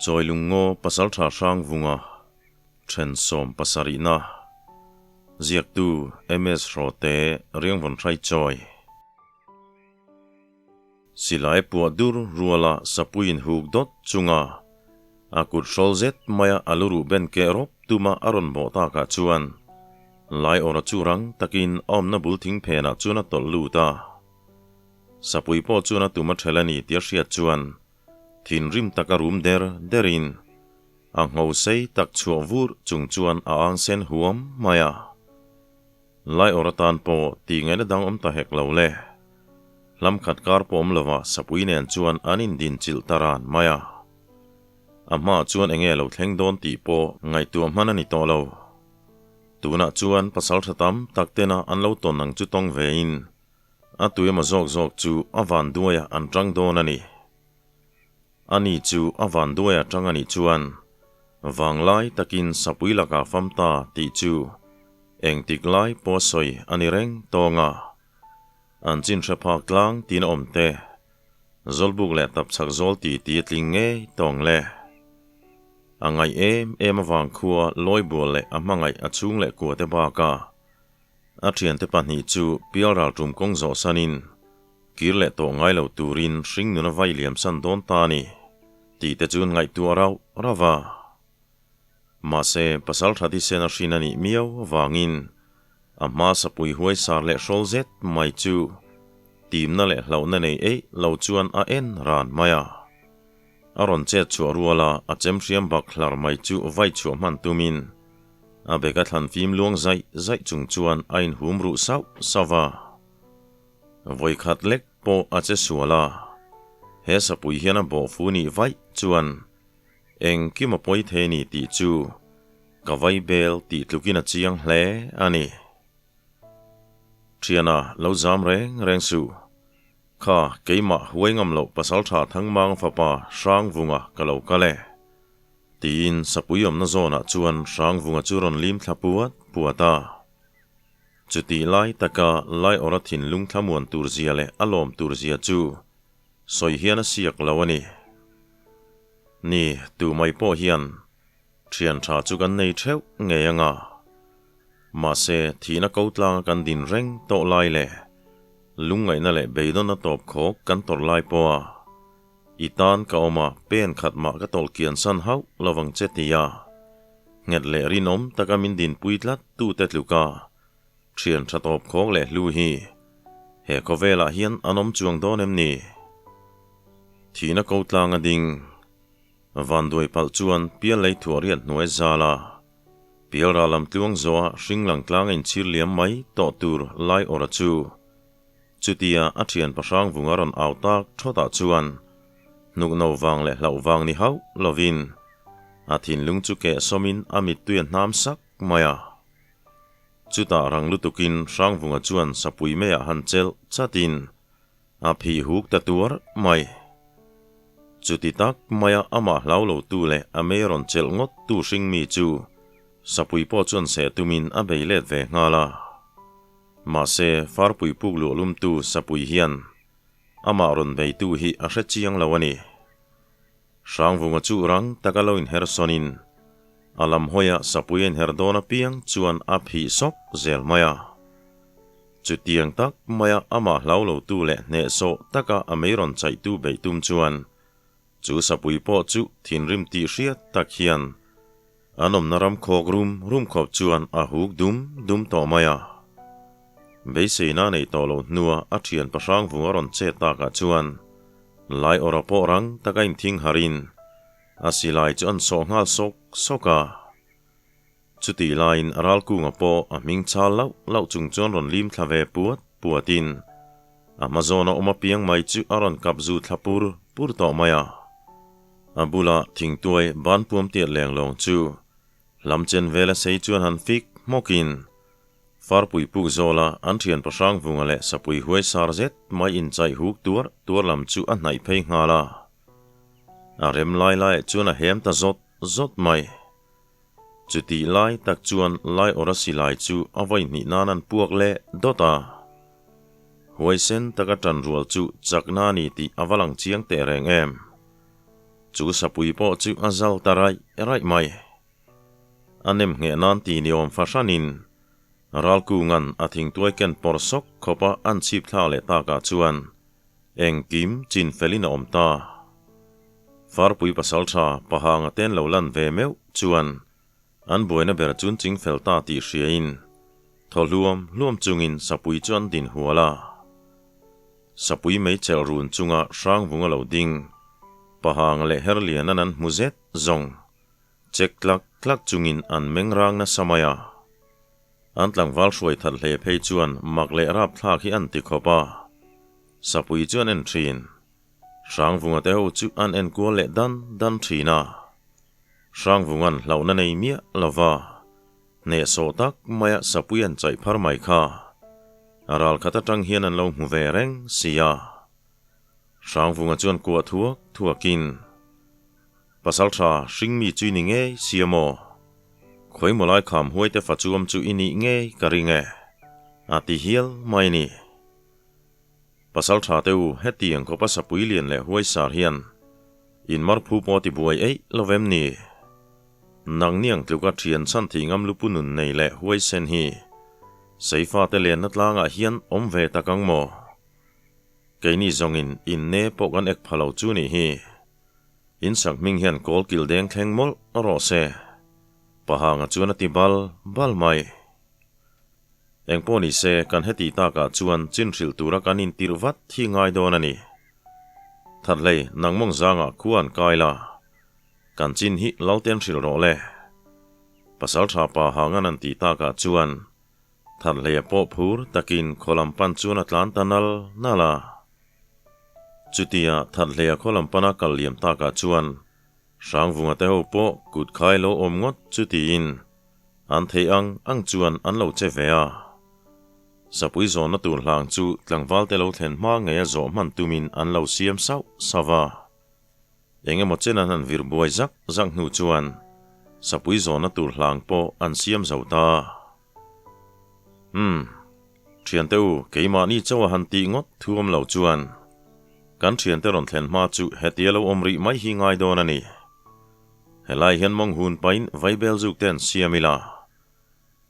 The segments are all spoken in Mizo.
Chawilungngaw Pasaltha Hrangvunga then 70na Ziaktu MS Hrawte Riangvawn Hraichawi Silai puah dur ruala sapuiin huk dawt chunga a kut hrawl zet maia a lu ruh ben keh rawp tuma a rawn bawh takah chuan lai awra chu rang takin a awmna bul thing phenah chuan a tawlh lut a. Sapui pawh chuan a tum a ṭhel a ni tih a hriat chuan thinrim taka rum der derin a ngho sei tak chhuah vur chung chuan a ang sen huam mai a. Lai awr atan pawh tih ngaihna dang awm ta hek lo le. Hlam khat kar pawh awm lova sapui nen chuan an indin chilh ta ran mai a. A hmaah chuan enge lo thleng dawn tih pawh ngaihtuah hman a ni tawh lo. Tunah chuan pasal tha tam tak tena an lo tawn ang chu tawng vein a tu emaw zawk zawk chu a van duaiah an tang dawn a ni. Ani chu a van duaia tang a nih chuan vanglai takin sapui lakah fam ta tih chu engtik lai pawh a sawi a ni reng tawng a. An chin hre phak tlang tiin a awm te. Zawlbuk leh tapchhak zawl ti ti a tling ngei tawng le. A ngaih em em avang khua lawibual leh a hmangaih a chhung leh kua te baka a thiante pahnih chu pialral tum kawng zawh sanin kir leh tawh ngai lo turin hring nuna vai liam san dawn ta a ni tih te chu ngaihtuah rauh rauh a. Mahse, pasal tha thisen a hrin a nih miau avangin a hma sapui huai sar leh hrawl zet mai chu timna leh hlauhna nei eih lo chuan a en ran mai a. A rawn chet chhuah ruala a chem hriam bak hlar mai chu vai chhuah hman tumin a beka thlan fim luang zaih zaih chung chuan a inhum ruh sauh sauh va. Vawikhat lek pawh a che sual a, he sapui hian a bawh fu nih vaih chuan Engkim a pawi thei ni tih chu ka vai bel tih tlukin a chiang hle a ni. Thiana lo zam reng reng suh. Kha keimah huai ngam loh pasaltha Thangmang fapa Hrangvunga ka lo kal e. Tiin sapui awmna zawnah chuan Hrangvunga chu rawn lim thla puat puat a. Chutih lai taka Laiawra thinlung thlamuan tur zia leh a lawm tur zia chu sawi hian a siak lo a ni. Ni, tu mai pawh hian thian tha chu kan nei theuh ngei anga. Mahse, thihna ko tlanga kan din reng tawh lai leh lungngaihna leh beidawnna tawp khawk kan tawrh lai pawha i tan ka awm a, pen khat mah ka tawlh kian san hauh lovang che tia nghet leh rinawm taka min dinpui tlat tute tluka Thian tha tawp khawk leh hlu hi he khawvelah hian an awm chuang dawn em ni? Thihna ko tlang a ding. Vanduai palh chuan pial lei thuah riat hnuai zal a, pial ral lam tluang zawha hring lang tlang a inchhir liam mai tawh tur lai awrh a chu. Chutia a thian pahrang vung a rawn au tak thawtah chuan hnuk no vang leh hlauh vang ni hauh lovin a thinlung chu keh sawmin a mittui a hnam sak mai a. Chutah rang lutukin Hrangvunga chuan sapui meiah han chelh chatin a phih huk ta tuar mai. Chuti tak maia amah hlau lotu leh a mei rawn chelh ngawt tu hring mi chu sapui pawh chuan seh tumin a bei let ve nghal a. Mahse, farpui puk luah lumtu sapui hian amah rawn beitu hi a hre chiang lo a ni. Hrangvunga chu rang taka lo inher sawnin a lam hawiah sapui a inher dawn apiang chuan a phih sawk zel mai a. Chutiang tak maia amah hlau lotu leh hnehsawh taka a mei rawn chaihtu beih tum chuan chu sapui pawh chu thinrim tih hriat tak hian an awmna ram khawk rum rum khawp chuan a huk dum dum tawh mai a. Beiseina nei tawh loh hnua a thian pahrangvung a rawn chet takah chuan Lai awra pawh rang taka inthing harin a silai chu an sawh nghal sawk sawk a. Chutih laiin a ralkunga pawh a hming chal lauh lauh chung chuan rawn lim thla ve puat puatin a hma zawna awm apiang mai chu a rawn kap zu thla pur pur tawh mai a. A bula thingtuai ban puam tiat leng lawng chu hlam chen vela sei chuan han fik hmawkin Farpui puk zawla an thian pahrang vunga leh sapui huai sar zet mai inchaih huk tuar tuar lam chu a hnaih phei nghal a. A rem lai laiah chuan a hem ta zawt zawt mai. Chutih lai tak chuan lai awra silai chu a vawi hnih nan an puak leh dawt a. Huaisen taka tan rual chu chakna a ni tih a va lang chiang teh reng em. Chu sapui pawh chu a zal ta raih raih mai. A nem ngheh nan ti ni awm fahranin Ralkunga'n a thingtuai ken pawr sawk khawpa an chhip thlak leh takah chuan engkim chin felin a awm ta. Farpui pasaltha Pahanga ten lo lan ve meuh chuan an buaina ber chun ching fel ta tih hriain thaw hluam hluam chungin sapui chu an din hual a. Sapui mei chelh run chunga Hrangvunga lo ding Pahanga leh Herliana'n an hmu zet zawng. Chek tlak tlak chungin an meng rang nasa mai a. An tlangval hruai that hle phei chuan mak leh rapthlak hi an ti khawp a. Sapui chu an en thin. Hrangvunga te ho chu an en kual leh dan dan thin a. Hrangvunga'n hlauhna nei miah lo va, hnehsawh tak maia Sapui an chaih phar mai kha. A ral khat atang hian an lo hmu ve reng si a. Hrangvunga chuan kuah thuak thuakin. Pasaltha hringmi chu i ni ngei sia maw? Khawimaw lai kham huaite fa chuam chu i nih ngei ka ring e, a ti hial mai ni. Pasaltha te u, hetiang khawpa sapui lian leh huaisar hian in mar phu pawh ti buai eih lo vem ni? Nang niang tluka thian chhan thih ngam lupu nun nei leh huaisen hi Seifate lenna tlangah hian awm ve tak ang maw? Keini zawngin inne pawh kan ek pha lo chu nih hi. In sak hming hian kawl kil deng thleng mawlh rawh se. Pahanga chuan a ti bal bal mai. Engpawh ni se, kan heti takah chuan chin hrilh tura kan intirh vat hi ngai dawn a ni. Thathlei, nangmawng zangah khua an kai la. Kan chin hi Lalten hrilh rawh le. Pasaltha Pahangan an tih takah chuan Thathleia pawh phur takin khaw lam pan chuan a tlan ta nal nal a. Chutia Thathleia khaw lam pana kal liam takah chuan Hrangvunga te ho pawh kut khai lo awm ngawt chu tiin an theih ang ang chuan an lo che ve a. Sapui zawnna tur hlang chu tlangval te lo thlen hma ngei a zawh hman tumin an lo siam sauh sauh a. Eng emaw chen an han vir buai zak zak hnu chuan sapui zawnna tur hlang pawh an siam zo ta. Umm, thiante u, keimahni chauh a han tih ngawt thu awm lo chuan kan thiante rawn thlen hma chu hetia lo awm rih mai hi ngai dawn a ni. Helai hian mawng hun pahin vaibel zuk te an siam ila,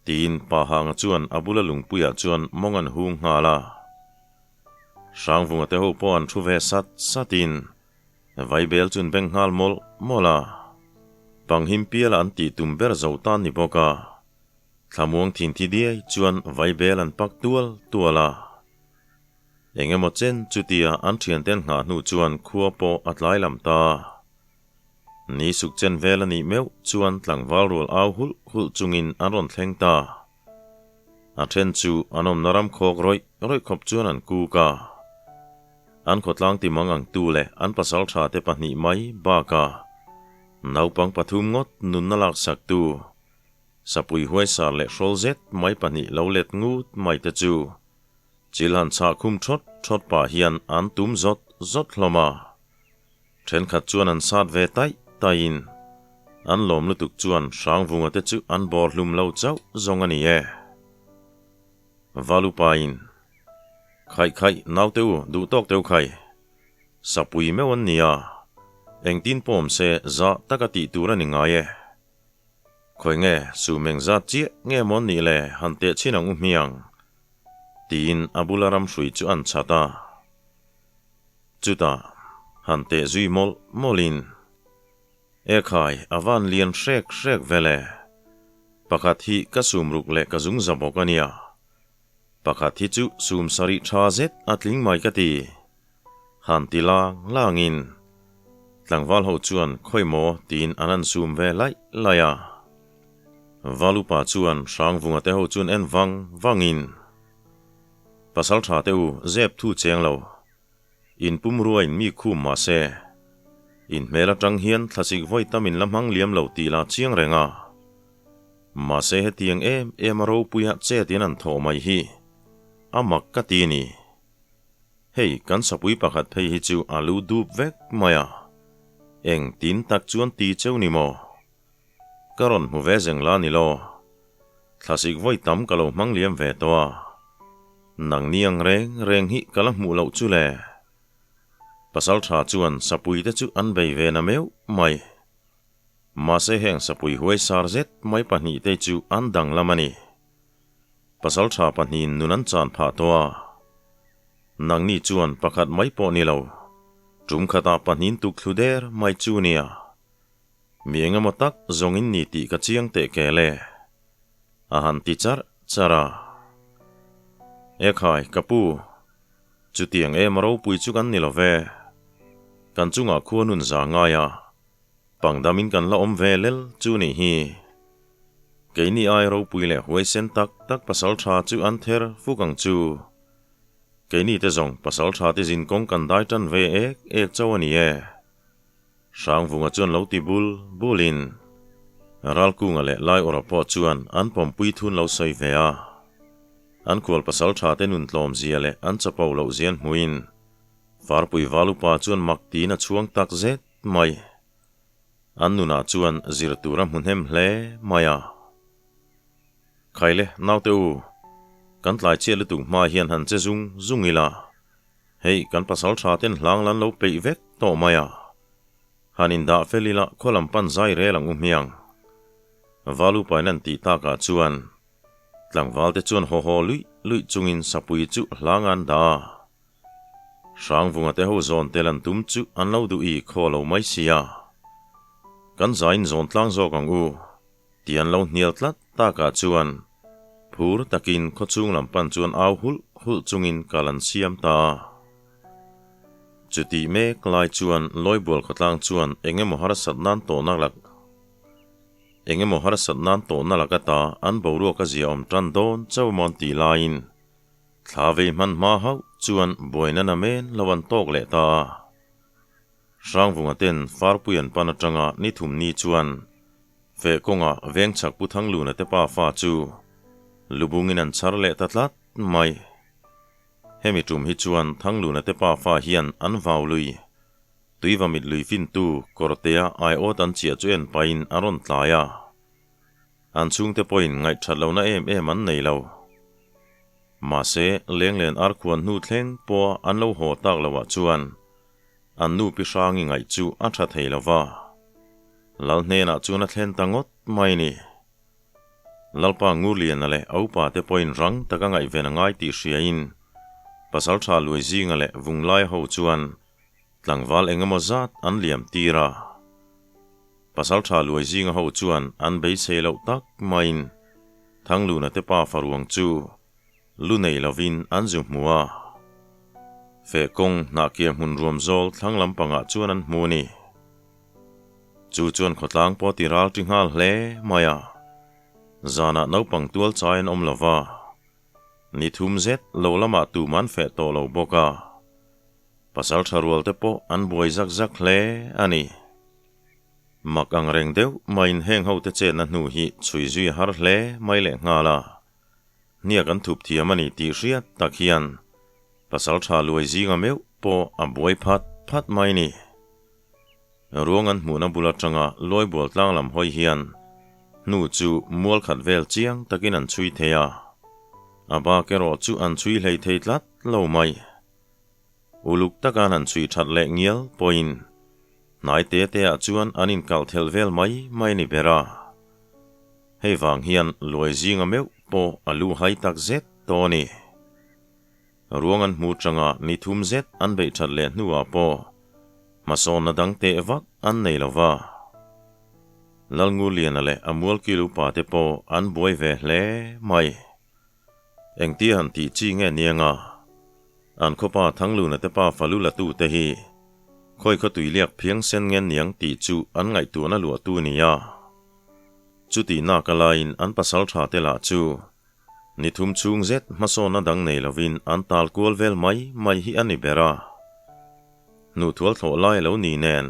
tiin Pa Hanga chuan a bula lungpuiah chuan mawng an hung nghal a. Hrangvunga te ho pawh an thu ve sat satin Vaibel chu an beng nghal mawlh mawlh a. Panghim piala an tih tum ber zo tan ni bawk a. Thlamuang thin thi diai chuan vaibel an pak tual tual a. Eng emaw chen chutia an thiante an nghah hnu chuan khua pawh a tlai lam ta. Ni suk chen vel a nih meuh chuan tlangval rual au hulh hulh chungin an rawn thleng ta. A then chu an awmna ram khawk rawih rawih khawp chuan an kuk a. An khawtlang ti mang ang tu leh an pasal tha te pahnih mai bakah naupang pathum ngawt nunna laksak tu Sapui huaisar leh hrawl zet mai pahnih lo let ngut mai te chu chil han chhah khum thawt thawt pah hian an tum zawt zawt hlawm a. Thenkhat chuan an sat ve taih taihin an lawm lutuk chuan Hrangvunga te chu an bawr hlum lo chauh zawng a ni e. Valupain, Khaih khaih naute u duh tawk teu khai. Sapui meuh an ni a, engtin pawm se zah taka tih tur a ni ngai e. Khawi nge sum eng zat chiah nge maw an nih le han teh chhin ang u hmiang? Tiin a bula ram hrui chu an chhat a. Chutah han teh zui mawlh mawlhin, E khai, a van lian hrek hrek ve le. Pakhat hi ka sum ruk leh ka zung za bawk a nia. Pakhat hi chu sum sarih tha zet a tling mai ka ti. Han ti lang langin tlangval ho chuan khawi maw tiin an han sum ve laih laih a. Valupa chuan Hrangvunga te ho chuan en vang vangin, Pasal tha te u zep thu cheng lo, in pum ruain mi khum mah se, in hmel atang hian thlasik vawi tam in la hmang liam lo tih la chiang reng a. Mahse hetiang em em a ropuia chet in an thawh mai hi a mak ka ti ni. Hei kan sapui pakhat phei hi chu a lu dup vek mai a, eng tin tak chuan ti cheu ni maw? Ka rawn hmu ve zeng la ni law. Thlasik vawi tam ka lo hmang liam ve tawh a, nang ni ang reng reng hi ka la hmuh loh chu le. Pasalṭha chuan sapui te chu an bei ve na meuh mai. Mahse heng sapui huaisar zet mai pahnihte chu an danglam a ni. Pasalṭha pahnihin nun an chan phah tawh a. Nangni chuan pakhat mai pawh ni lo, ṭum khatah pahnihin tuk thlu der mai chu nia. Mi engemaw tak zawngin ni tih ka chiang teh kel e. A han ti charh charh a. Ekhai, ka pu, chutiang em ropui chu kan ni lo ve. Kan chungah khua nun za ngai a, pangdamin kan la awm ve lel chu nih hi. Keini ai ropui leh huaisen tak tak pasal tha chu an ther fuk ang chu. Keini te zawng pasal tha te zin kawng kan dai tan ve ek ek chauh a ni e. Hrangvunga chuan lo ti bul bulin Ralkunga leh Laiawrha pawh chuan an pawmpui thun lo sawi ve a. An khual pasal tha te nun tlawm zia leh an chapo loh zian hmuin Farpui Valupa chuan mak tiin a chhuang tak zet mai. An nunah chuan zir tur a hmu hnem hle mai a. Khaile, naute u, kan tlai chiah lutuk hma hian han che zung zung ila, hei kan pasal tha ten hlang lan lo peih vek tawh mai a. Han indah fel ila khaw lam pan zai rel ang u hmiang. Valupain an tih takah chuan tlangval te chuan haw haw luih luih chungin sapui chu hlang an dah a. Hrangvunga te ho zawn tel an tum chu an lo duh i khaw lo mai sia. Kan zain zawn tlang zawk ang u, tih an lo hnial tlat takah chuan phur takin khawchhung lam pan chuan au hulh hulh chungin kal an siam ta a. Chutih mek lai chuan Lawibual khawtlang chuan eng emaw harsat nan tawhna lak eng emaw harsat nan tawhna lak ata an boruak a zia awm tan dawn chauh maw an tih laiin Thla vei hman hma hauh chuan buaina na men lo an tawk leh ta a. Hrangvunga ten Farpui an pan atanga ni thum ni chuan feh kawngah veng chhak Pu Thangluna te pa fa chu lubungin an chhar leh ta tlat mai. Hemi tum hi chuan Thangluna te pa fa hian an vau lui. Tuiva mit lui fintu Kawrtea aiawt an chiah chu en pahin a rawn tlai a. An chhungte pawhin ngaihthat lohna em em an nei lo. Mahse, lenglen ar khuan hnu thleng pawha an lo haw tak loah chuan an nu pi Hrangi ngaih chu a tha thei lo va. Lal hnenah chuan a thlen ta ngawt mai ni. Lalpa Ngurliana leh a upa te pawhin rang taka ngaihven a ngai tih hriain Pasaltha Luaizinga leh Vunglaia ho chuan Tlangval engemaw zat an liam tir a, Pasaltha Luai zinga ho chuan an beisei loh tak maiin Thangluna te pa faruang chu lu nei lovin an zu hmu a. Feh kawng hnahkiah hmun ruam zawl thlang lampangah chuan an hmu a ni. Chu chuan khawtlang pawh ti ral ti nghal hle mai a, zanah naupang tual chai an awm lo va, ni thum zet lo lamah tum an feh tawh lo bawk a. Pasal tha rual te pawh an buai zak zak hle a ni. Mak ang reng deuh maiin heng ho te chetna hnu hi chhui zui a har hle mai leh nghal a. Hniak an thup thiam a ni tih hriat tak hian pasal tha luai zinga meuh pawh a buai phat phat mai ni. Ruang an hmuhna bul atanga Lawibual tlang lam hawi hian hnu chu mual khat vel chiang takin an chhui thei a, a bak erawh chu an chhui hlei thei tlat lo mai. Uluk taka an han chhui that leh ngial pawhin hnai te te ah chuan an inkalh thelh vel mai mai a ni ber a. Hei vang hian luai zinga meuh pawh a lu hai tak zet tawh a ni. Ruang an hmu changa ni thum zet an beih that leh hnuah pawh hmasawnna dang teh vak an nei lo va. Lalnguliana leh a mualkil upa te pawh an buai ve hle mai. Engtia han tih chi nge nianga? An khawpa Thangluna te pa falu la tu te hi khawi khaw tui liak phiang sen nge niang tih chu an ngaihtuahna luah tu nia. Chutih nak a laiin an pasal tha te lah chu ni thum chhung zet hmasawnna dang nei lovin an tal kual vel mai mai hi a ni ber a. Hnuhthual thlawh lai lo ni nen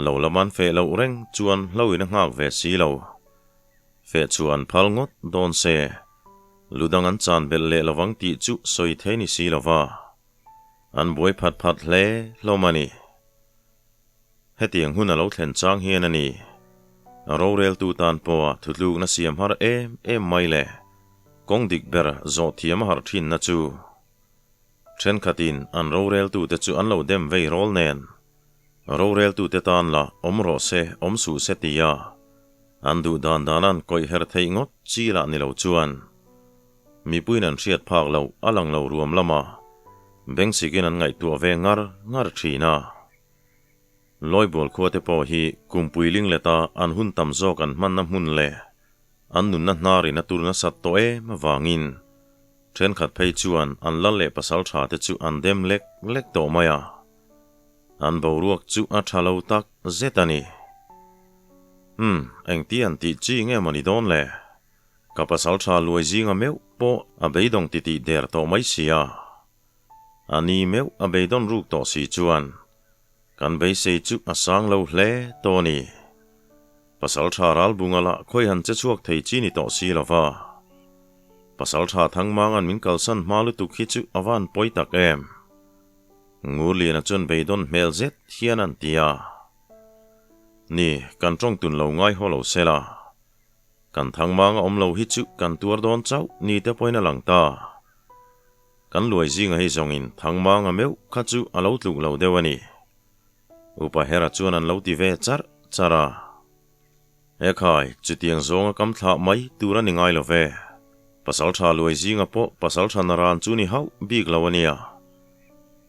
lo lam an feh loh reng chuan hloin a nghak ve si lo. Feh chu an phal ngawt dawn se, lu dang an chan belh leh lovang tih chu sawi thei ni si lova, an buai phat phat hle hlawm a ni. Hetiang hun a lo thlen chang hian a ni, roreltu tan pawha thutlukna siam har em em mai leh kawng dik ber zawh thiam a harh thinna chu. Thenkhatin an roreltute chu an lo dem vei rawl nen, roreltute tan la awm rawh se, awm suh se tia an duh dan dan an kawih her theih ngawt chi lah ni lo chuan mipuiin an hriat phak loh a lang lo ruam lama bengsikin an ngaihtuah ve ngar ngar thin a. Lawibual khuate pawh hi kumpui ling leta an hun tam zawk an hmanna hmun leh an nunna hnarin a tur nasat tawh em avangin thenkhat phei chuan an lal leh pasal tha te chu an dem lek lek tawh mai a, an boruak chu a tha lo tak zet a ni. Umm, engti an tih chi nge maw ni dawn le? Ka pasal tha luai zinga meuh pawh a beidawng titih der tawh mai si a. A ni meuh a beidawn ruk tawh si chuan Kan beisei chu a sang lo hle tawh a ni. Pasaltha Ralbunga lah khawi han che chhuak thei chi ni tawh si lo va. Pasaltha Thangmanga'n min kalsan hma lutuk hi chu a van pawi tak em. Ngurliana chuan beidawn hmel zet hian an ti a. Ni, kan tawng tun lo ngai haw lo sela. Kan Thangmanga awm lo hi chu kan tuar dawn chauh ni te pawhin a lang ta. Kan luai zinga hi zawngin Thangmanga meuh kha chu a lo tluk lo deuh a ni. Upa Hera chuan an lo ti ve charh charh a. Ekhai, chutiang zawnga kam thlah mai tur a ni ngai lo ve. Pasaltha luai zinga pawh pasaltha naran chu ni hauh bik lo a nia.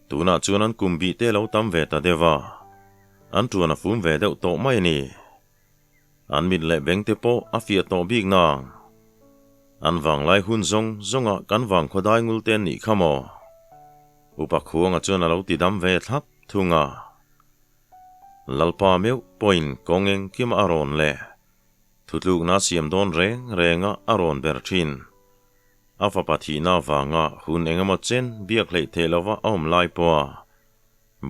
Tunah chuan an kum bih te lo tam ve ta deuh a, an tuan a fum ve deuh tawh mai a ni. An mit leh beng te pawh a fiah tawh bik nang. An vanglai hun zawng zawnga kan vang khawdai ngul te an nih kha maw? Upa Khuanga chuan a lo ti dam ve thlap thung a. Lalpa meuh pawhin kawng engkima a rawn leh thutlukna siam dawn reng renga a rawn ber thin. A fapa thihna avanga hun engemaw chen biak hleih theih lova a awm lai pawha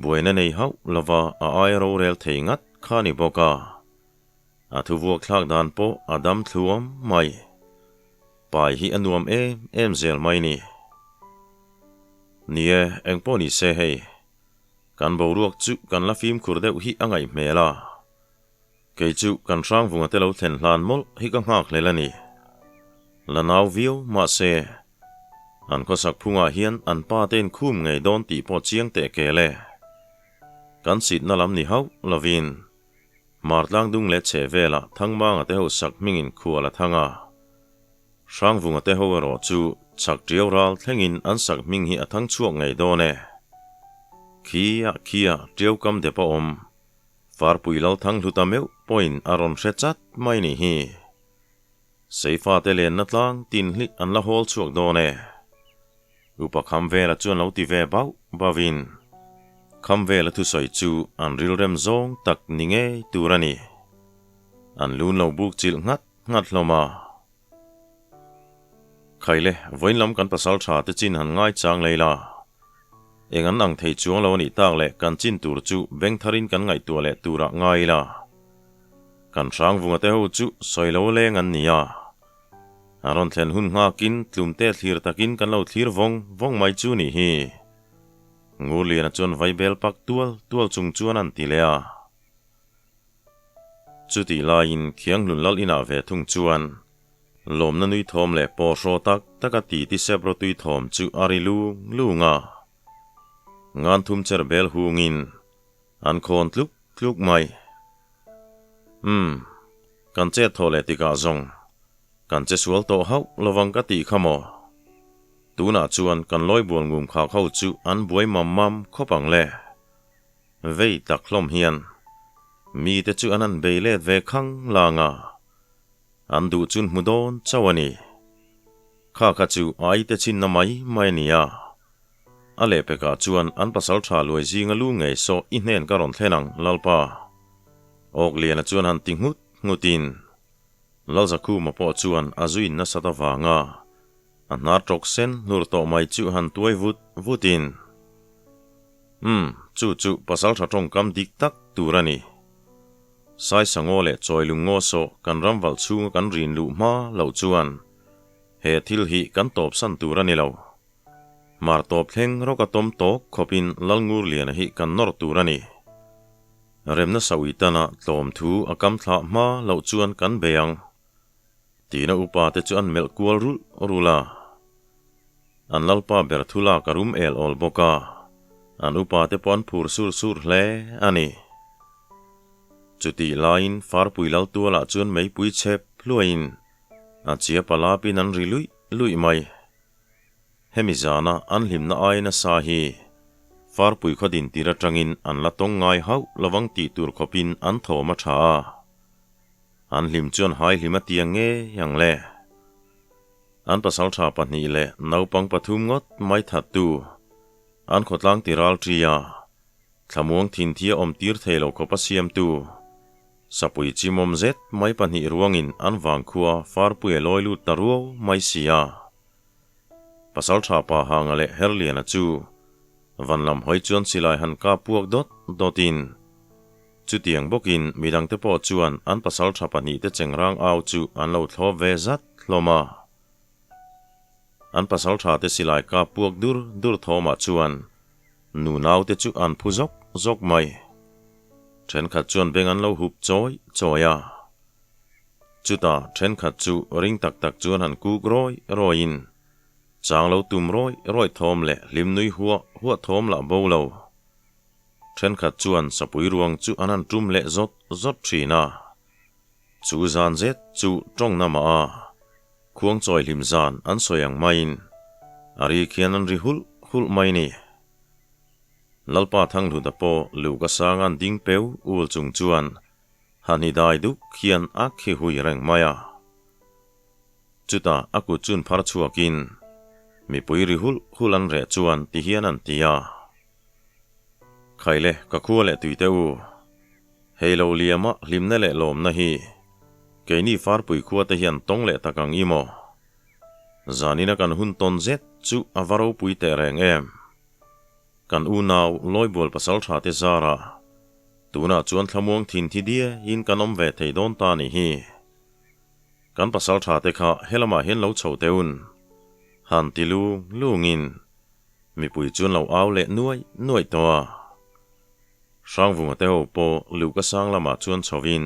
Buaina nei hauh lova a aia rorel thei ngat kha ni bawk a, a thuvuak thlak dan pawh a dam thluam mai. Pai hi a nuam em em zel mai ni. Ni e, engpawh ni se hei, kan boruak chu kan la fimkhur deuh hi a ngaih hmel a, kei chu kan hrangvunga te lo thlen hlan mawlh hi ka nghak hlel a ni. La nau viau mahse, An khawsak phungah hian an pa te inkhum ngei dawn tih pawh chiang teh kel e. Kan sitna lam ni hauh lovin Hmartlang dung leh chheh velah Thangmanga te ho sak hmingin khual a thang a. Hrangvunga te ho erawh chu chhak tiau ral thlengin an sak hming hi a thang chhuak ngei dawn e. Khia khia tiau kam dep a awm. Farpui Lalthang hluta meuh pawhin a rawn hre chat mai nih hi. Seifate lenna tlang tin hli an la hawl chhuak dawn e. Upa Khamvela chuan lo ti ve bauh bauhin, Khamvela thusawi chu an rilrem zawng tak ni ngei tur a ni. An lun lo buk chilh nghat nghat hlawm a. Khaile, vawiin lam kan pasal tha te chin han ngai chang lei la. Eng an ang thei chuang lo a nih tak leh kan chin tur chu beng tharin kan ngaihtuah leh turah ngai ila. Kan hrangvunga te ho chu sawi lo leng an ni a. A rawn thlen hun nghakin tlumte thlir takin kan lo thlir vawng vawng mai chu nih hi. Ngurliana chuan vaibel pak tual tual chung chuan an ti leh a. Chutih laiin Khianghlun lal inah ve thung chuan lawmna nui thawm leh paw hraw tak taka ti ti sep rawtui thawm chu a ri lung lung a. Ngan thum cher bel hungin An khawn tluk tluk mai. Umm, kan chet thaw leh tikah zawng, kan che sual tawh hauh lovang ka tih kha maw? Tunah chuan kan lawi bual ngum khak ho chu an buai mam mam khawp ang le. Vei tak hlawm hian mite chu an han bei let ve khang lang a, an duh chun hmu dawn chauh a ni. Kha kha chu ai te chinna mai mai a ni a. A lehpekah chuan an pasal tha luai zinga lu ngei saw i hnen ka rawn thlen ang, Lalpa. Awkliana chuan han ti nghut nghutin Lalzakhuma pawh chuan a zuin nasat avanga a hnar tawk sen hlur tawh mai chu han tuai vut vutin, Umm, chu chu pasal tha tawngkam dik tak tur a ni. Saisangaw leh Chawilungngaw saw kan ramvalh chhunga kan rin luh hma loh chuan he thil hi kan tawpsan tur a ni lo. Mar tawp thleng rawk a tawm tawk khawpin Lalngurliana hi kan nawr tur a ni. Remna sawi tana tlawm thu a kam thlah hma loh chuan kan bei ang. Tina upa te chu an melh kual rulh rulh a. An lalpa ber thu lak a rum el awl bawk a, an upa te pawh an phur sur sur hle a ni. Chutih laiin Farpui lal tualah chuan meipui chhep hluaiin a chia palapin an ri luih luih mai. Hemi zana an hlimna ai nasa hi Farpui khaw dintir atangin an la tawng ngai hauh lovang tih tur khawpin an thawm a tha a. An hlim chuan hai hlim a tiang ngei ang le. An pasaltha pahnih leh naupang pathum ngawt mai thattu an khawtlang ti ral ṭi a, thlamuang thinthia awm tir thei lo khawpa siamtu Sapui chimawm zet mai pahnih ruangin an vangkhua Farpui a lawi lut ta ruau mai si a. Pasaltha pa Hanga leh Herliana chu van lam hawi chuan silai han kap puak dawt dawtin Chutiang bawkin midangte pawh chuan an pasaltha pahnihte chengrang au chu an lo thlawp ve zat hlawm a. An pasalthate silai kap puak dur dur thawmah chuan nu naute chu an phu zawk zawk mai. Thenkhat chuan beng an lo hup chawi chawi a. Chutah thenkhat chu ring tak tak chuan han kuk rawi rawiin chang lo tum rawi rawi thawm leh hlim nui huah huah thawm lah bo lo. Thenkhat chuan sapui ruang chu an han tum leh zawt zawt thin a, chu zan zet chu tawng na mah a, khuang chawi hlim zan an sawi ang maiin a ri khian an ri hulh hulh mai ni. Lalpa Thanghluta pawh luhka sanga'n ding peu ul chung chuan han i dai duk hian a khi hui reng mai a. Chutah a kut chun phar chhuakin mipui ri hulh hulh an reh chuan ti hian an ti a. Khaile ka khua leh tui teh u. Hei lo liama hlimna leh lawmna hi keini farpui khua te hian tawng leh tak ang i maw? Zanina kan hun tawn zet chu a va ropui teh reng em? Kan unau Lawibual pasal tha te zara tunah chuan thlamuang thin thi diaiin kan awm ve thei dawn ta ni hi. Kan pasal tha te kha helamah hian lo chho teh un. Han ti lung lungin Mipui chuan lo au leh nuai nuai tawh a. Hrangvunga te ho pawh Luhka sang lamah chuan chhovin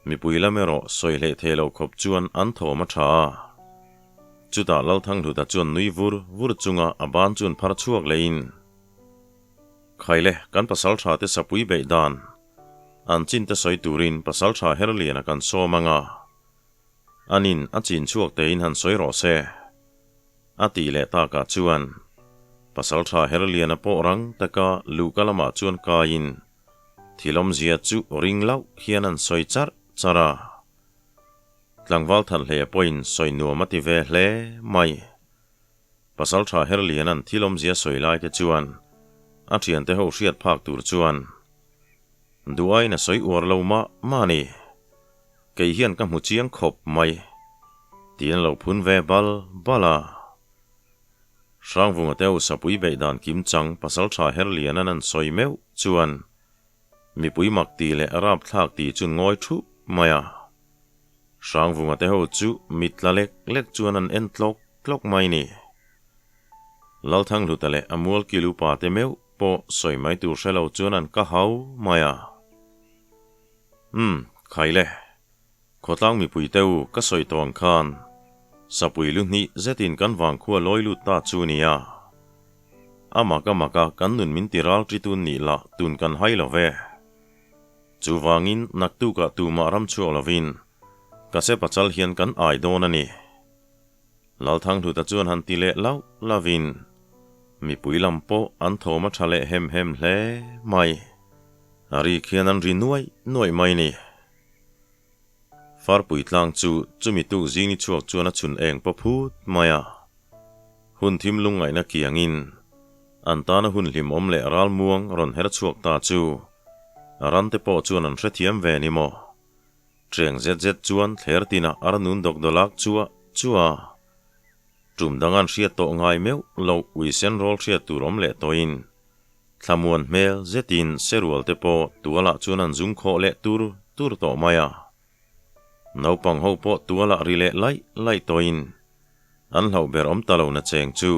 mipui lam erawh sawi hleh thei lo khawp chuan an thawm a tha a. Chutah Lalthanghluta chuan nui vur vur chunga a ban chuan phar chhuak lehin, Khaile, kan pasaltha te sapui beih dan an chin te sawi turin pasaltha Herliana kan sawm ang a, anin a chin chhuak tein han sawi rawh se. A tih leh takah chuan Pasaltha Herliana pawh rang taka luhka lamah chuan kaiin thil awmzia chu ring lauh hian an sawi charh charh a. Tlangval Thanhleia pawhin sawi nuam a ti ve hle mai. Pasaltha Herliana'n thil awmzia sawi lai te chuan a thiante ho hriat phak tur chuan duaiin a sawi uar lo mah mah a ni. Kei hian ka hmu chiang khawp mai, tiin a lo phun ve bal bal a. Hrangvunga te Usapui beih dan kim chang Pasaltha Herliana'n an sawi meuh chuan mipui mak ti leh rapthlak ti chu ngawi thup mai a. Hrangvunga te ho chu mit tla lek lek chuan an en tlawk tlawk mai ni. Lalthanghluta leh a mualkil upa te meuh pawh sawi mai tur hre lo chuan an ka hau mai a. Umm, khai le. Khawtlang mipui te u ka sawi tawh ang khan Sapui lu hnih zetin kan vangkhua lawi lut ta chu nia. A mak a mak a kan nun min ti ral ṭi tun nih lah tun kan hai lo ve. Chuvangin naktukah tumah ram chhuak lovin ka se pachal hian kan ai dawn a ni. Lalthanghluta chuan han ti leh lauh lauhin mipui lam pawh an thawm a ṭha leh hem hem hle mai. A ri khian an ri nuaih nuaih mai ni. Farpui tlang chu chumi tuk zingni chhuak chuan a chhun eng paw phut mai a. Hun thim lungngaihna kiangin an tana hun hlimawm leh ralmuang rawn her chhuak ta chu rante pawh chuan an hrethiam ve ni maw. Ṭeng zet zet chuan thler tinah a ra nun dawk dawlak chuah chuah a. Ṭum dang an hriat tawh ngai meuh loh uisen rawl hriat tur awm leh tawhin thlamuan hmel zetin serual te pawh tualah chuan an zung khawh leh tur tur tawh mai a. Naupang ho pawh tualah ri leh laih laih tawhin an hlauh ber awm ta lo na cheng chu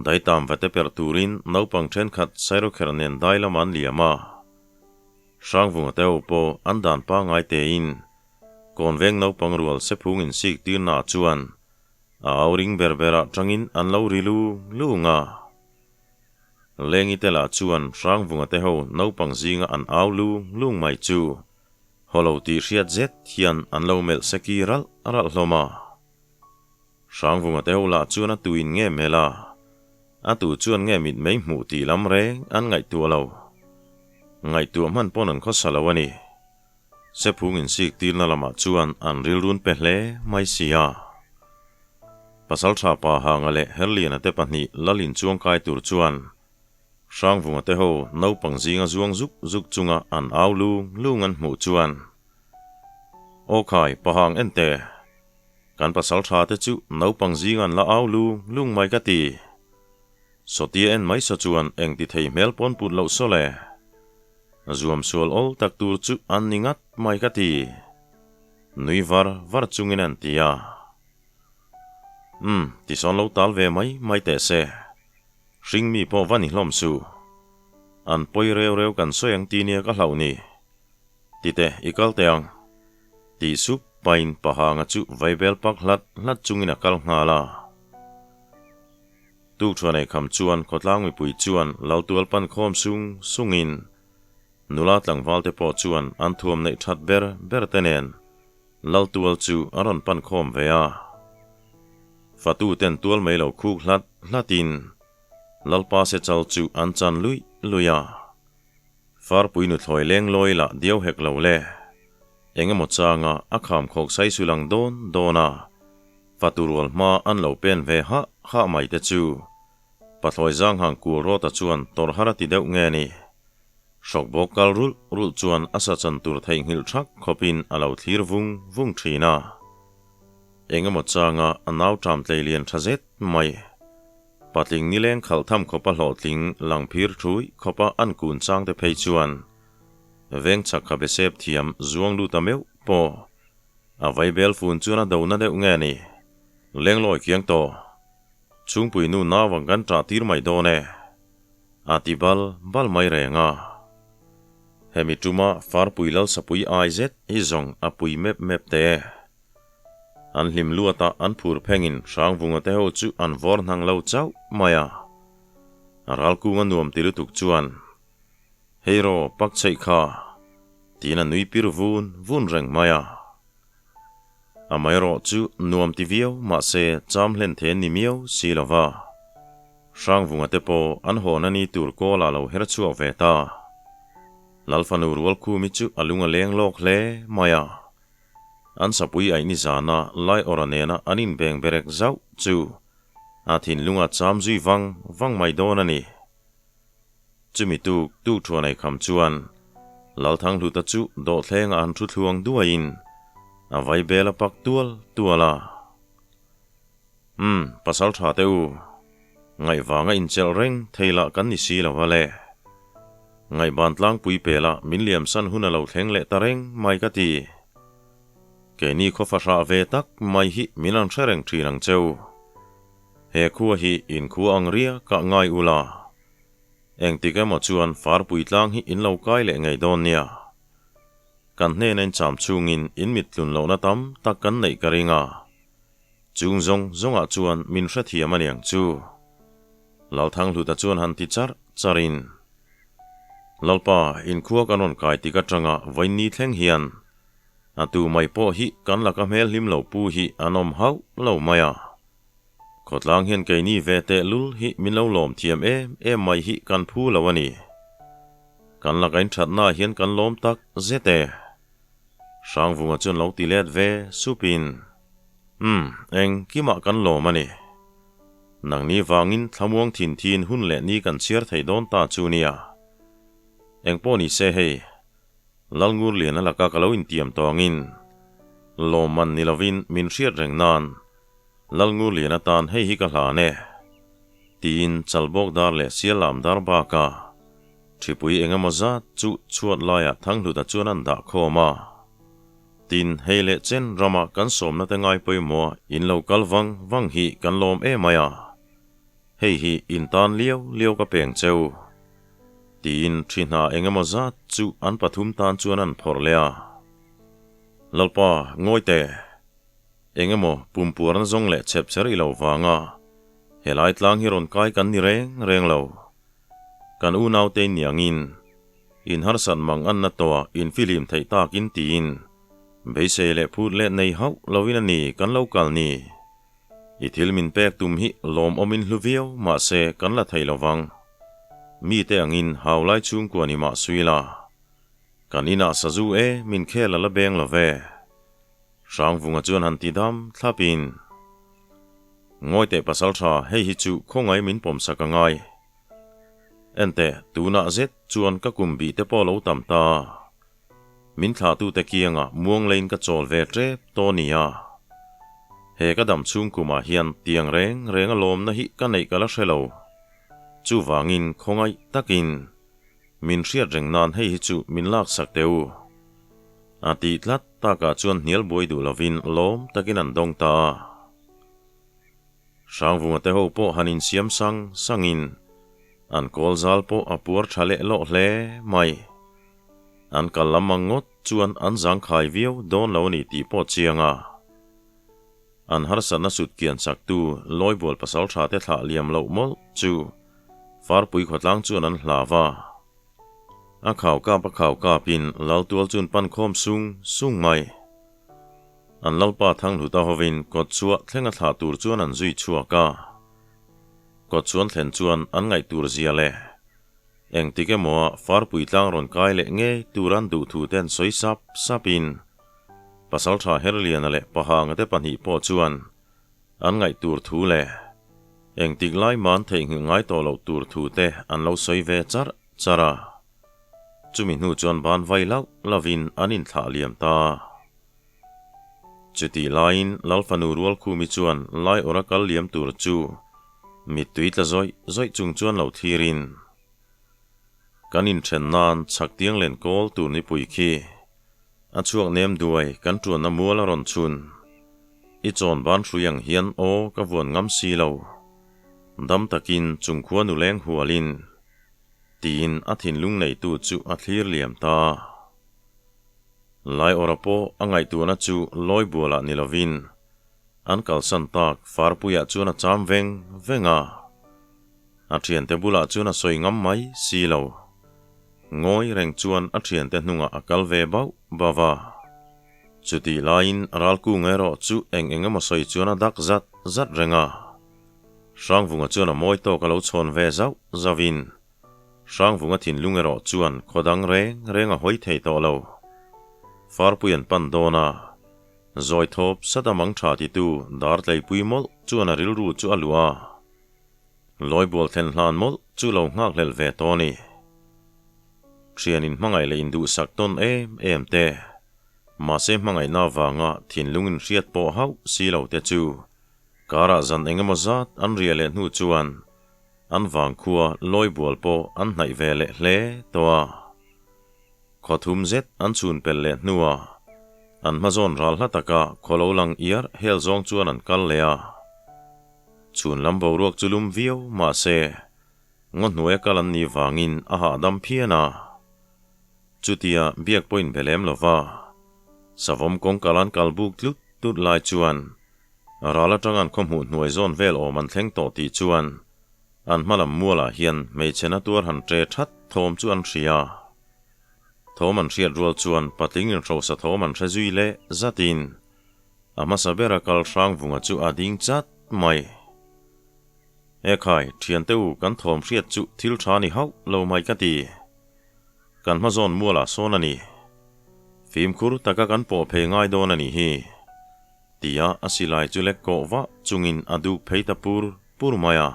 daitam va te perh turin naupang ṭhenkhat sairawkherh nen dai lamah an liam a. Hrangvunga te ho pawh an dan pangngai tein Kawnveng naupang rual sephung insik tirnaah chuan A au ring ber berah tangin an lo ri lung lung a. Lengi te lah chuan Hrangvunga te ho naupang zinga an au lung lung mai chu haw lo tih hriat zet hian an lo melh seki ralh ralh hlawm a. Hrangvunga te ho lah chuan a tuin nge melh a, a tu chuan nge mit mei hmuh tih lam reng an ngaihtuah lo. Ngaihtuah hman pawn an khawsa lo a ni. Sephung insik tirna lamah chuan an rilrun pe hle mai si a. Pasaltha pa Hanga leh Herliana te pahnih lal inchuang kai tur chuan Hrangvunga te ho naupang zinga zuang zuk zuk chunga an au lung lung an hmuh chuan Aw khai, Pahang en teh! Kan pasaltha te chu naupang zinga an la au lung lung mai ka ti. Sawtia en mai saw chuan eng ti thei hmel pawn put loh saw le. Zuam sual awl tak tur chu an ni ngat mai ka ti. Nui var var chungin an ti a. Umm, tisawn lo tal ve mai mai teh se. Hring mi pawh va ni hlawm suh. An pawi reu reu kan sawi ang ti nia ka hlauh ni. Ti teh, i kal teh ang. Tih sup pain Pahanga chu vaibel pak hlat hlat chungin a kal nghal a. Tukṭhuan ei kham chuan khawtlang mipui chuan Laltual pan khawm sung sungin nula tlangval te pawh chuan an thuam neih ṭhat ber ber te nen Laltual chu a rawn pan khawm ve a. Fatu ten tual mai lo khuk hlat hlatin Lalpa sechal chu an chan luih luih a. Farpui nuthlawi leng lawi lah diau hek lo le. Eng emaw changa a kham khawk sai sul ang dawn dawn a, fatu rual hma an lo pen ve hah hah mai te chu. Pathlawi zang hang kul rawta chuan tawrh har a ti deuh nge ni. Hrawk bawk kal rulh rulh chuan a sa chan tur theihnghilh thak khawpin a lo thlir vung vung thin a. Eng emaw changa a nau ṭam tlei lian ṭha zet mai. Patling nileng khalh tham khawpa hlawhtling lang phir ṭhui khawpa an kun chang te phei chuan veng chak kha besep thiam zuang lut a meuh pawh a vaibel fun chuan a do na deuh nge ni. Lenglawi kiang tawh. Chhungpui nu nau ang kan ṭah tir mai dawn e. A ti bal bal mai reng a. Hemi ṭuma Farpui Lalsapui ai zet hi zawng a pui mep mep teh e. An hlim luatah an phur phengin Hrangvunga te ho chu an vawr hnang lo chauh mai a. Ralkunga nuam ti lutuk chuan, Hei raw, pak chheih kha, tiin a nui pir vun vun reng mai a. Amaherawh chu nuam ti viau mahse cham hlen the ni miau si lo va. Hrangvunga te pawh an hawn a ni tur kawl ah lo her chhuak ve ta. Lalfanu Rualkhumi chu a lung a leng lawk hle mai a. An sapui aih ni zana lai awra nena an inbeng berek zauh chu a thinlung a cham zui vang vang mai dawn a ni. Chumi tuk tuk thuan ei kham chuan Lalthanghluta chu dawhthlengah an thu thluang duaiin a vai bel a pak tual tual a. Umm, pasal tha teh u, ngaihvanga inchelh reng thei lah kan ni si lo va le. Ngaihban tlangpui pela min liamsan hun a lo thleng leh ta reng mai ka ti. Keini khaw fahrah ve tak mai hi min an hre reng thin ang cheu. He khua hi inkhua ang riak ah ngai ula. Engtik emaw chuan farpui tlang hi in lo kai leh ngei dawn nia. Kan hnena incham chungin in mit tlun lohna tam tak kan neih ka ring a. Chung zawng zawngah chuan min hrethiam a niang chu. Lalthanghluta chuan han ti charh charhin, Lalpa, inkhua kan rawn kai tik atanga vawiinni thleng hian a tu mai pawh hi kan laka hmel hlim lo pu hi an awm hauh lo mai a. Khawtlang hian keini ve teh lul hi min lo lawm thiam em em mai hi kan phu lo a ni. Kan laka inthatnaah hian kan lawm tak zet e. Hrangvunga chuan lo ti let ve supin, Umm, engkimah kan lawm a ni. Nangni vangin thlamuang thin thin hun leh ni kan chhiar thei dawn ta chu nia. Engpawh ni se hei, Lalngurliana laka ka lo intiam tawngin lawmman ni lovin min hriat reng nan Lalngurlian atan hei hi ka hlan e, tiin Chalbawk dar leh Siallam dar baka ṭhipui eng emaw zat chu chhuat laiah Thanghluta chuan an dah khawm a. Tin, hei leh chen rama kan sawmna te ngai pawimawh in lo kal vang vang hi kan lawm em mai a, hei hi in tan liau liau ka peng cheu, tiin ṭhi hna eng emaw zat chu an pathum tan chuan an phawrh leh a. Lalpa, ngawi teh! Eng emaw pumpuarna zawng leh chhep cher i lo vang a, helai tlang hi rawn kai kan ni reng reng lo. Kan unaute in niangin in harsat mang anna tawha in fihlim theih takin tiin beisei leh phut leh nei hauh loin a ni kan lo kal ni. I thil min pek tum hi lawmawmin hlu viau mahse kan la thei lovang. Mite angin haulai chhungkua ni mah suila. Kan inah sazu e min khel a la beng lo ve. Hrangvunga chuan han ti dam thlapin, Ngawi teh pasal tha, hei hi chu khawngaih min pawmsak a ngai. Enteh, tunah zet chuan ka kum bih te pawh lo tam ta. Min thlahtute kiangah muang leiin ka chawl ve tep tawh nia. He ka dam chhung kumah hian tiang reng reng a lawmna hi ka neih ka la hre lo. Chuvangin khawngaih takin min hriat reng nan hei hi chu min laksak teh u. A tih tlat takah chuan hnial buai duh lovin lawm takin an dawng ta a. Hrangvunga te ho pawh han insiam sang sangin an kawl zal pawh a puar tha leh lawh hle mai. An kal lam ang ngawt chuan an zangkhai viau dawn lo a ni tih pawh chiang a. An harsatna sut kian chaktu Lawibual pasaltha te thlah liam loh mawlh chu Farpui khawtlang chuan an hlau a. A khau kap a khau kapin Laltual chuan pan khawm sung sung mai. An Lalpa Thanghluta hovin kawt chhuah thleng a thlah tur chuan an zui chhuak a. Kawt chuan thlen chuan an ngaih tur zia leh engtik emaw a Farpui tlang rawn kai leh ngei tur an duh thu te an sawi sap sapin Pasaltha Herliana leh Pahanga te pahnih pawh chuan an ngaih tur thu leh engtik lai man theihnghilh ngai tawh loh tur thu te an lo sawi ve char char a. Chumi hnu chuan ban vai lauh lauhin an inthlah liam ta. Chutih laiin Lal fanu Rualkhumi chuan lai awra kal liam tur chu mittui tla zawih zawih chung chuan lo thlirin, Kan inthen nan chhak tiang len kawl tur nipui khi a chhuak nem duai kan tuanna mual a rawn chhun. I chawn ban hrui ang hian aw ka vuan ngam si lo. Dam takin chung khua nuleng hualin tiin a thinlung neitu chu a thlir liam ta. Lai awra pawh a ngaihtuahna chu lawi bualah ni lovin an kalsan tak Farpuiah chuan a cham veng veng a. A thiante bulah chuan a sawi ngam mai si lo. Ngawi reng chuan a thiante hnungah a kal ve bauh bauh a. Chutih laiin Ralkung erawh chu eng eng emaw sawi chuan a dak zat zat reng a. Hrangvunga chuan a mawi tawk a lo chhawn ve zauh zauhin Hrangvunga thinlung erawh chuan khaw dang reng reng a hawi thei tawh lo. Farpui an pan dawn a, zawi thawp sat a mang tha titu Dartleipui mawlh chuan a rilru chu a luah a. Lawibual thlen hlan mawlh chu lo nghakhlelh ve tawh a ni. Thian in hmangaih leh induhsak tawn em em te, mahse hmangaihna avanga thinlung inhriat pawh hauh si lo te chu karah zan eng emaw zat an riah leh hnu chuan an vangkhua Lawibual pawh an hnaih ve leh hle tawh a. Khaw thum zet an chhun pelh leh hnuah an hmazawn ral hla taka khaw lo lang iar hel zawng chuan an kal leh a. Chhun lam boruak chu lum viau mahse ngaw hnuaia kal an nih vangin a hahdam phian a. Chutia biak pawhin be lem lova savawm kawngka lan kal buk tlut tlut lai chuan ral atang an khawhmuh hnuai zawn vel awm an thleng tawh tih chuan an hmalam mualah hian hmeichhe na tuar han ṭe ṭhat thawm chu an hria. Thawm an hriat rual chuan patling inhrosa thawm an hre zui leh zatin A hmasa bera kal Hrangvunga chu a ding chat mai. Ekhai, thiante u kan thawm hriat chu thil tha ni hauh lo mai ka ti. Kan hmazawn mualah sawn a ni. Fimkhur taka kan pawh phei ngai dawn a nih hi. Tia a silai chu lek kawh vah chungin a duk phei ta pur pur mai a.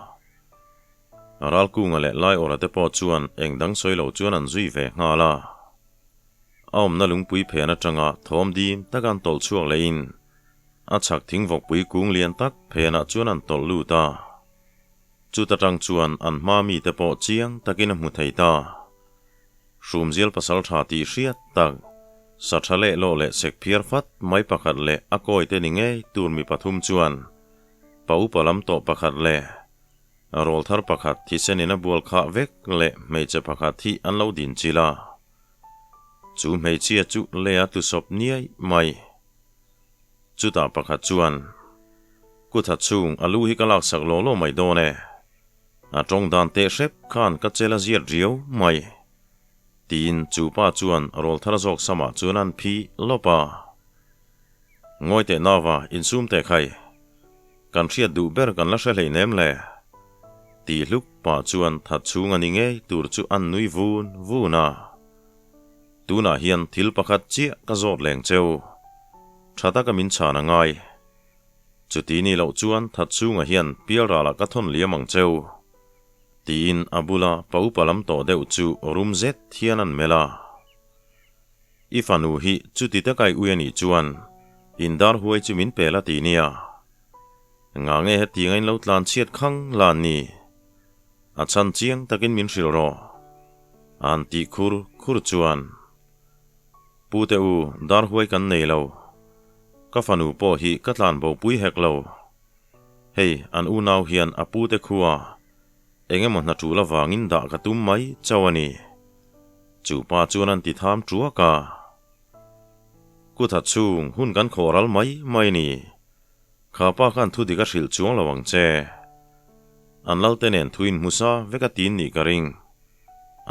Ralkunga leh Laiawra te pawh chuan eng dang sawi lo chuan an zui ve nghal a. A awmna lungpui phen atanga thawm dim tak an tawlh chhuak lehin a chhak thingvawkpui kung lian tak phenah chuan an tawlh lut a. Chuta tang chuan an hma mite pawh chiang takin a hmu thei ta. Hrumzial pasal tha tih hriat tak, sa tha leh lawh leh sek phiar fat mai pakhat leh a kawite ni ngei tur mi pathum chuan pa upa lam tawh pakhat leh rawl thar pakhat thisenin a bual khah vek leh hmeichhe pakhat hi an lo din chilh a. Chu hmeichhia chu lei a tlusawp niai mai. Chutah pakhat chuan, Kutha chhung a lu hi ka laksak law law mai dawn e. A tawng dan teh hrep khan ka chel a ziat riau mai. Tiin chu pa chuan rawlthar zawk samah chuan an phi lawp a. Ngawi teh nauva insum teh khai. Kan hriat duh ber kan la hre hleinem le. Ti hluk pah chuan that chhung a ni ngei tur chu an nui vun vun a. Tunah hian thil pakhat chiah ka zawt leng cheu. Tha taka min chhan a ngai. Chuti ni loh chuan that chhungah hian pialralah ka thawn liam ang cheu. Tiin a bula pa upa lam tawh deuh chu rum zet hian an melh a. I fanu hi chuti takai ui a nih chuan indar huai chu min pel a ti nia. Nga nge hetiang a in lo tlan chhiat khang lan ni? A chhan chiang takin min hrilh rawh. An tih khur khur chuan, Pu te u, dar huai kan nei lo. Ka fanu pawh hi ka tlan bo pui hek lo. Hei, an unau hian a pu te khua eng emaw hna tul avangin dah ka tum mai chauh a ni. Chu pa chuan an ti tham tuak a. Kutha chhung hun kan khawh ral mai mai ni. Kha pa khan thu dik a hrilh chuang lo ang che. An lalte nen thu in hmusa vek a tin nih ka ring.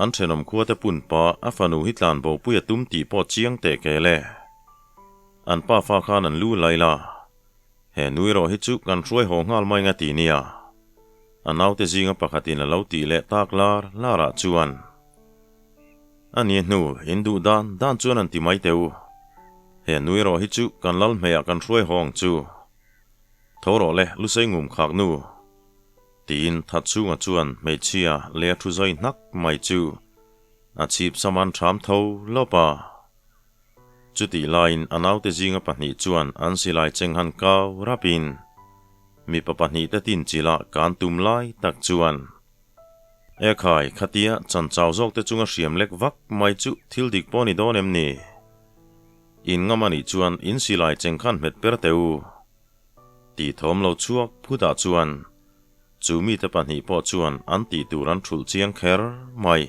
An thenawm khua te pun pa a fanu hi tlan bo pui a tum tih pawh chiang teh kel e. An pa fa khan an lu lai la. He nui rawh hi chu kan hruai haw nghal mai nga ti nia. A naute zinga pakhatin a lo tih leh tak lar larah chuan, A ni hnu, in duh dan dan chuan an ti mai teh u. He nui rawh hi chu kan lal hmeiah kan hruai haw ang chu. Tho rawh le, Lusei ngum khak nu. Tiin Thatchhunga chuan hmeichhia leh a thu zawi hnak mai chu a chhip sam an ṭham tho lawp a. Chutih laiin a naute zinga pahnih chuan an silai cheng han kau rapin mipa pahnihte tin chila kan tum lai tak chuan Ekhai, khatia chan chau zawkte chunga hriam lek vak mai chu thil dik pawh ni dawn em ni? In ngam a nih chuan in silai cheng khan hmet per teh u. Tih thawm lo chhuak phutah chuan chu mite pahnih pawh chuan an tih tur an thulh chiang kher mai.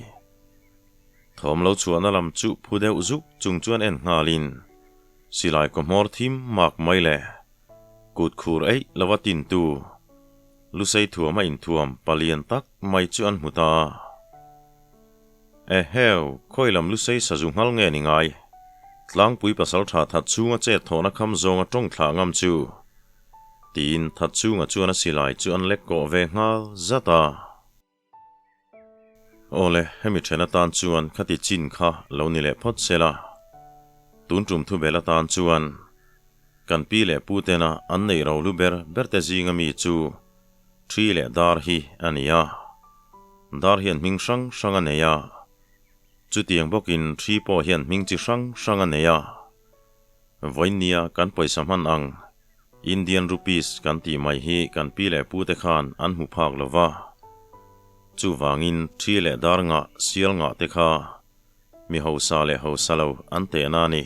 Thawm lo chhuahna lam chu phu deuh zuk chung chuan en nghalin silai kaw hmawr thim mak mai le kut khur eih lova tintu Lusei thuam a inthuam palian tak mai chu an hmu ta. Eheu, khawi lam Lusei sazu nghal nge ni ngai? Tlangpui pasal tha that chhunga chet thawhna kham zawnga tawng thlah ngam chu tiin that chhunga chuan a silai chu an lek kawh ve nghal zat a. Awle, hemi then atan chuan khati chin kha lo ni leh phawt se la. Tun tum thu bel atan chuan kan pi leh pu tena an neih ro lu ber ber te zinga mi chu thi leh dar hi a ni a. Dar hian hming hrang hrang a nei a. Chutiang bawkin thi pawh hian hming chi hrang hrang a nei a. Vawinia kan pawisa hman ang Indian Rupees kan tih mai hi kan pi leh pute khan an hmu phak lo va. Chuvangin thi leh dar ngah, sial ngah te kha mi hausa leh hausa lo an tehna a ni.